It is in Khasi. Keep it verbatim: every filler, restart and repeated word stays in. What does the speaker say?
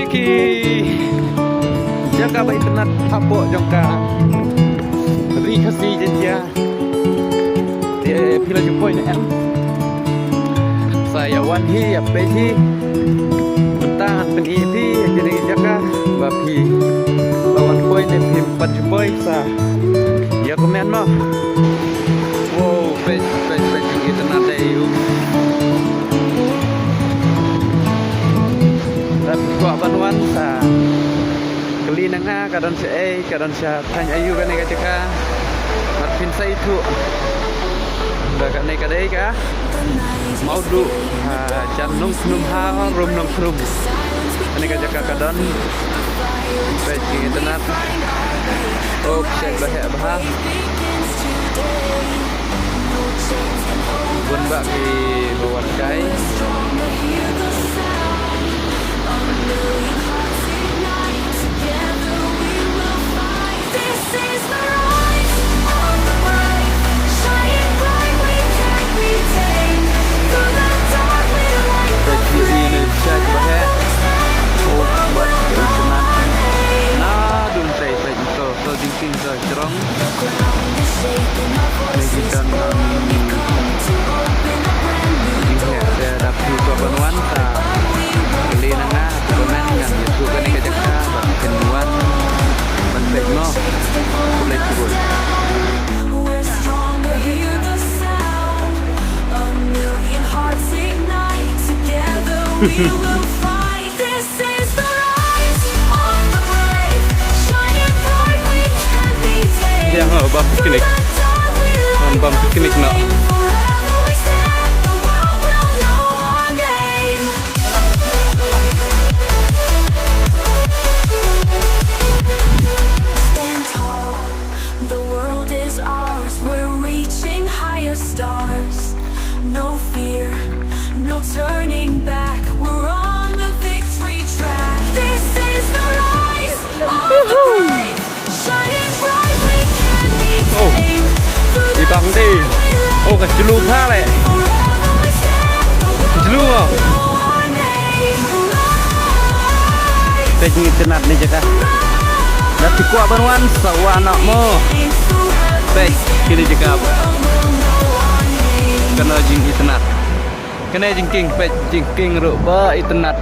Ki jaka ba itynnad hapoh jong ka Ri Khasi Jaiñtia. Te phi la ju poi ne em? Sa ïa wan hi, ïa peit hi. Mynta ngan pyni ïa phi ïa kine ki jaka ba phi la wan poi ne phim pat ju poi, sa ïa comment mo. Wow, peit, peit, peit, itynnad dei u. Lada phi kwah ban wan, sa kylli na nga, ka don shaei, ka don sha thaiñ aïu kane ka jaka. Bad phin sa ithuh ba kane ka dei ka Mawduh, ah, jan Nongkhnum ha Rum Nongkhnum. Kane ka jaka ka don. Peit ki itynnad. Oh, ka shait ba heh bha. Bun bah ki ba wan kai. Peit ki, ine shait ba heh. Oh, bad ka itynnad. Naduh tei, peit to, to jingkieng to jrong. Ni ki don, um, jingheh te, lada phi kwah ban wan, sa kylli na nga, comment, ngan ïathuh kane ka jaka ba phin wan ban peit mo. Khublei shibun. We're stronger, hear the sound. A million hearts ignite. Together we will fight. This is the rise of the brave. Shining bright, we can be tamed. Ïa, ha, bam picnic. Through the dark we light. Bam picnic noh. Forever we stand, the world will know our name. Stand tall, the world is ours. We're reaching higher stars. No fear, no turning back. We're on the victory track. This is the rise of the brave. Shining bright, we can be tamed. Through the dark we light. Oh, ka julu pha leh. Forever we stand, the world will know our name. Peit jingitynnad ne jaka. Lada phi kwah ban wan, sa wan noh mo. Peit kine jaka. Kano jingitynnad. Kane jingkieng, peit jingkieng ruh ba itynnad.